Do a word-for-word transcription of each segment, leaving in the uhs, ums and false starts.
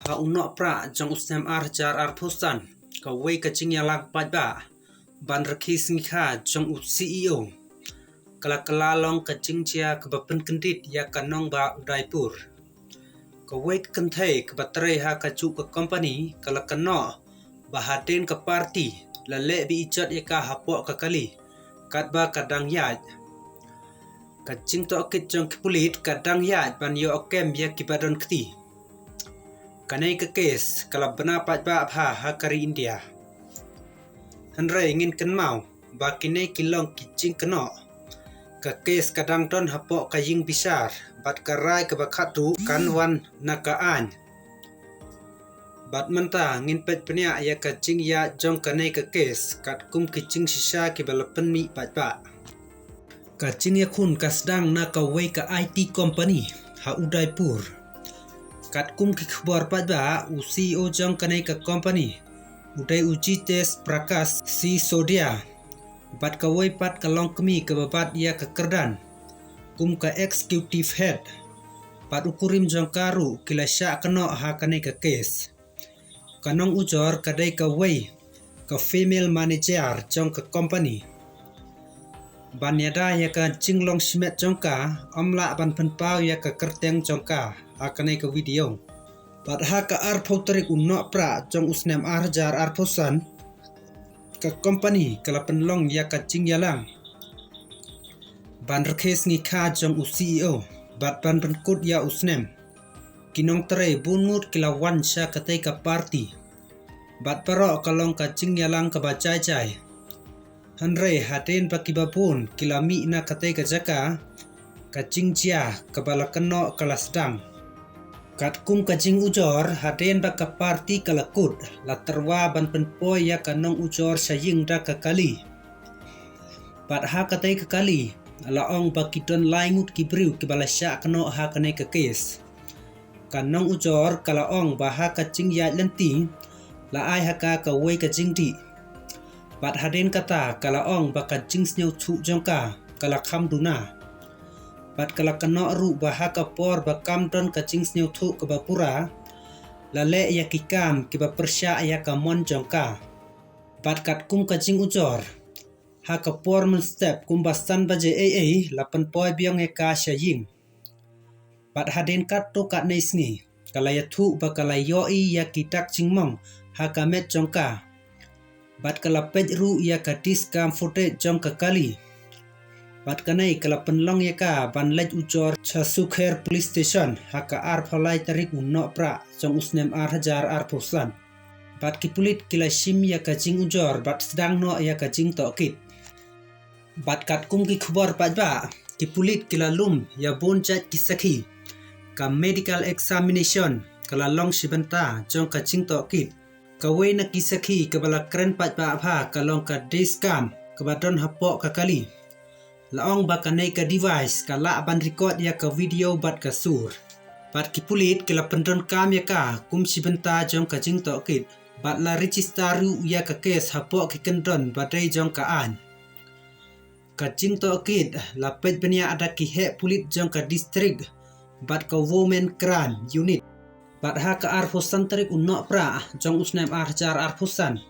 Ha u Nohprah jong u snem ar hajar arphew san, kawei ka jingïalang paidbah ban rakhe sngi kha jong u C E O ka la kylla long ka jingjia kaba pynkyndit ïa ka nongbah Udaipur. Kawei ka kynthei kaba trei ha kajuh ka company ka la kynnoh ba hadien ka party la leh beit ijot ïa ka hapoh ka kali katba ka dang ïaid. Ka jingtohkit jong ki pulit ka dang ïaid ban ïoh kem ïa kiba don kti. Kane ka kes ka la bna paidbah bha ha ka ri India. Hynrei ngin kynmaw ba kine ki long ki jingkynnoh. Ka kes ka dang don hapoh ka ïing bishar bad ka rai kaba khatduh kan wan na ka aiñ. Bad mynta ngin peit bniah ïa ka jingïaid jong kane ka kes katkum ki jingshisha kiba la pynmih paidbah. Ka jingïakhun ka sdang na kawei ka I T company ha Udaipur. Katkum ki khubor paidbah, u C E O jong kane ka company u dei u Jitesh Prakash Sisodia. Bad kawei pat ka longkmie kaba bat ïa ka kyrdan kum ka executive head. Bad u kurim jong ka ruh ki la shah kynnoh ha kane ka kes. Ka nongujor ka dei kawei ka female manager jong ka company. Ban ïada ïa ka jinglong shimet jong ka, ym lah ban pynpaw ïa ka kyrteng jong ka ha kane ka video. Bad ha ka arphew tarik u Nohprah jong u snem ar hajar arphew san, ka company ka la pynlong ïa ka jingïalang ban rakhe sngi kha jong u C E O bad ban pynkut ïa u snem. Ki nongtrei bun ngut ki la wan sha katei ka party. Bad baroh ka long ka jingïalang kaba jai jai. Hynrei hadien ba kiba bun ki la mih na katei ka jaka, ka jingjia kaba la kynnoh ka la sdang. Katkum ka jingujor, hadien ba ka party ka la kut, la tyrwa ban pynpoi ïa ka nongujor sha ïing da ka kali. Bad ha katei ka kali la ong ba ki don lai ngut ki briew kiba la shah kynnoh ha kane ka kes. Ka nongujor ka la ong ba ha ka jingïaid lynti la ai ha ka kawei ka jingdih. Bad hadien kata ka la ong ba ka jingsngewthuh jong ka ka la kham duna. Bad ka la kynnoh ruh ba ha ka por ba kam don ka jingsngewthuh kaba pura, la leh ïa ki kam kiba pyrshah ïa ka mon jong ka. Bad katkum ka jingujor, ha ka por mynstep kumba san baje eiei la pynpoi biang ïa ka sha ïing. Bad hadien katto katne sngi ka la ïathuh ba ka la ïohi ïa ki dak jingmong ha ka met jong ka. Bad ka la peit ruh ïa ka dashcam footage jong ka kali. Bad kane ka la pynlong ïa ka ban leit ujor sha Sukher Police Station ha ka arphew lai tarik u Nohprah jong u snem ar hajar arphew san. Bad ki pulit ki la shim ïa ka jingujor bad sdang noh ïa ka jingtohkit. Bad katkum ki khubor paidbah, ki pulit ki la lum ïa bun jait ki sakhi. Ka medical examination ka la long shi bynta jong ka jingtohkit. Kawei na ki sakhi kaba la kren paidbah bha ka long ka dashcam kaba don hapoh ka kali. La ong ba kane ka device ka lah ban record ïa ka video bad ka sur. Bad ki pulit ki la pyndonkam ïa ka kum shi bynta jong ka jingtohkit. Bad la register ruh ïa ka kes hapoh ki kyndon ba dei jong ka aiñ. Ka jingtohkit la peit bniah da ki heh pulit jong ka district bad ka Women Crime Unit. Bad ha ka arphew san tarik u Nohprah jong u snem ar hajar arphew san,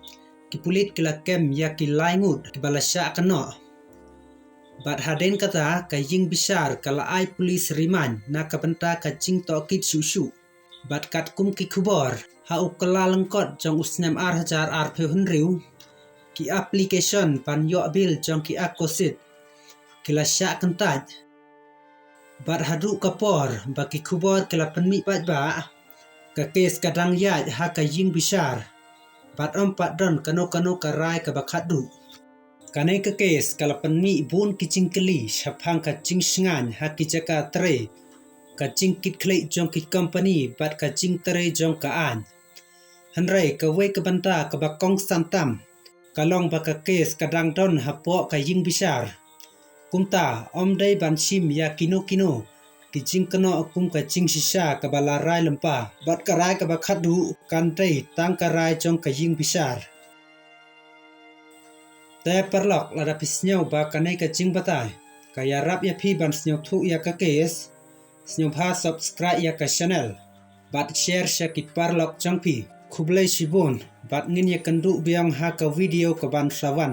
ki pulit ki la kem ïa ki lai ngut kiba la shah kynnoh. Bad hadien kata ka ïing bishar ka la ai police remand na ka bynta ka jingtohkit shuh shuh. Bad katkum ki khubor, ha u Kyllalyngkot jong u snem ar hajar arphew hynriew, ki application ban ïoh bail jong ki akhasit ki la shah kyntait. Bad haduh ka por ba ki khubor ki la pynmih paidbah, ka kes ka dang ïaid ha ka ïing bishar. Bad ym pat don kano kano ka rai kaba khatduh. Kane ka kes ka la pynmih bun ki jingkylli shaphang ka jingshngaiñ ha ki jaka trei, ka jingkitkhlieh jong ki company bad ka jingtrei jong ka aiñ. Hynrei kawei ka bynta kaba kongsan tam ka long ba ka kes ka dang don hapoh ka ïing bishar. Kumta ym dei ban shim ïa kino kino ki jingkynnoh kum ka jingshisha kaba la rai lypa bad ka rai kaba khatduh kan dei tang ka rai jong ka ïing bishar. Te paralok, lada phi sngew ba kane ka jingbatai ka ïarap ïa phi ban sngewthuh ïa ka kes, sngewbha subscribe ïa ka channel bad share sha ki paralok jong phi. Khublei shibun, bad ngin ïa kynduh biang ha ka video kaban sa wan.